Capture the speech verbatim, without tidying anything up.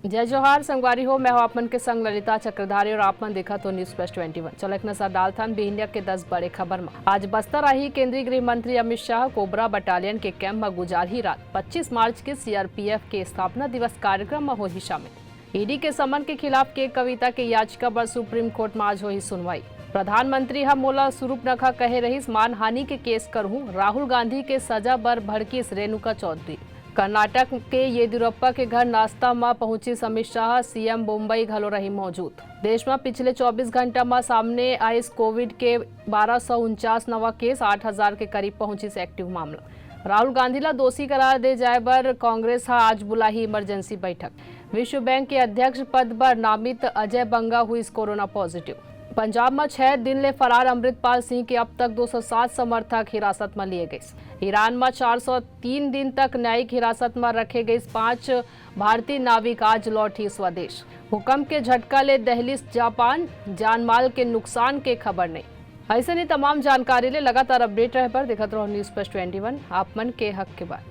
जय जोहार संगवारी हो, मैं हूं आप मन के संग ललिता चक्रधारी और आप मन देखत हो News Plus twenty one। चलो एक नजर डालथन बिहनिया के दस बड़े खबर म। आज बस्तर आही केंद्रीय गृह मंत्री अमित शाह, कोबरा बटालियन के कैंप म गुजारही रात। पच्चीस मार्च के C R P F के स्थापना दिवस कार्यक्रम म होही शामिल। E D के समन के खिलाफ के कविता के याचिका बर सुप्रीम कोर्ट म आज होही सुनवाई। प्रधानमंत्री ह मोला सुरूपनखा कहे रहिस, मानहानि के केस करहूं। राहुल गांधी के सजा बर भड़किस रेणुका चौधरी। कर्नाटक के येदियुरप्पा के घर नाश्ता म पहुंचिस अमित शाह, C M मुंबई घलो रही मौजूद। देश म पिछले चौबीस घंटा म सामने आइस कोविड के बारह सौ उनचास नवा केस, आठ हजार के करीब पहुंचिस एक्टिव मामला। राहुल गांधी ला दोषी करार दे जाए बर कांग्रेस ह आज बुलाही इमरजेंसी बैठक। विश्व बैंक के अध्यक्ष पद बर नामित अजय बंगा हुइस कोरोना पॉजिटिव। पंजाब म छह दिन ले फरार अमृतपाल सिंह के अब तक दो सौ सात समर्थक हिरासत म लिए गइस। ईरान म चार सौ तीन दिन तक न्यायिक हिरासत म रखे गइस पांच भारतीय नाविक, आज लौटही स्वदेश। भूकंप के झटका ले दहलिस जापान, जानमाल के नुकसान के खबर नहीं। अइसने तमाम जानकारी ले लगातार अपडेट रहे बर देखत रहो News Plus twenty one, आप मन के हक के बात।